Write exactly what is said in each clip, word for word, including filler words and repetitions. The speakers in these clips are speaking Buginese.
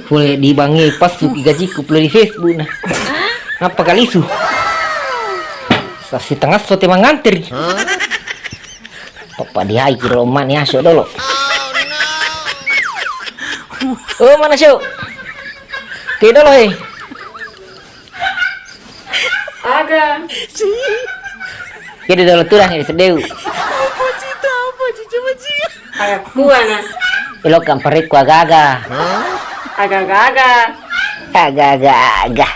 Pole di bangnge passu ki gajiku pole di Facebook na. Nappa kalisu. Sassi tengasso te manganteri. Papa dihai ki dolo, emak ni aso dolo. Oh, mana, Syuk? Ke dolo, he. Aga. Jadi dolo turang di sedeu. Aga kuana. Elo kamparekku aga-aga. Aga-aga. Aga-aga.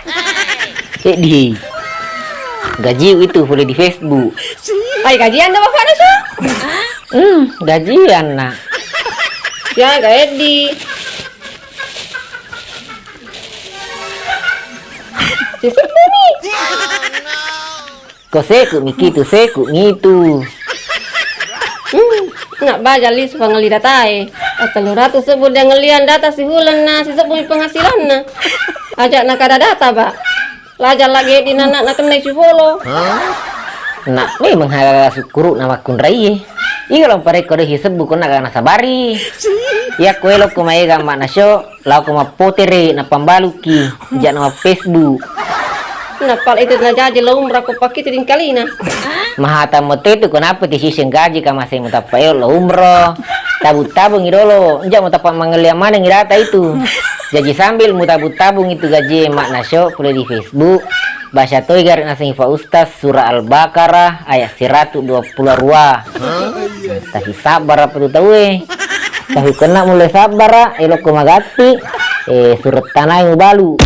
Edi. Gajiu itu boleh di Facebook. Ai, gajian dah bapak nasu. Hmm, gajian nak. Ya, ga Edi. Siseppu mi. Ko seku mi kitu, seku mi itu. Hmm, nak baja lisu pangelli datae. Tellu ratu sebbu dia ngellian data sihulen na sisebbu mi penghasilanna. Aja nakada data, Pak. Laja lagi di nana nakennai sibolo. Nak memang hala sukkuru na makkunraie. Iya lo parekko de hisebbu ko nak nasabari. Iya ko elo ko maega mak nasyo. Lao ko mappotere, napambaluki, ja na Facebook. Nappa itu najaji lo umrah ko pakitu dingkalina. Mahata mote tu kenapa ti siseng gaji ka masih mutappa elo lo umroh. Tabung-tabungi dolo, ja mutappa mangelliang manengi data itu. Jaji sambil mutabung-tabung itu gaji mak nasyo pole di Facebook. Baca toi gare nasengi Pak Ustaz surah Al-Baqarah ayat siratu dua puluh dua. Tapi sabar apa tu tau e. Tapi kena mulai sabar, ah, elokko magatti, eh, surut tanai mubalu.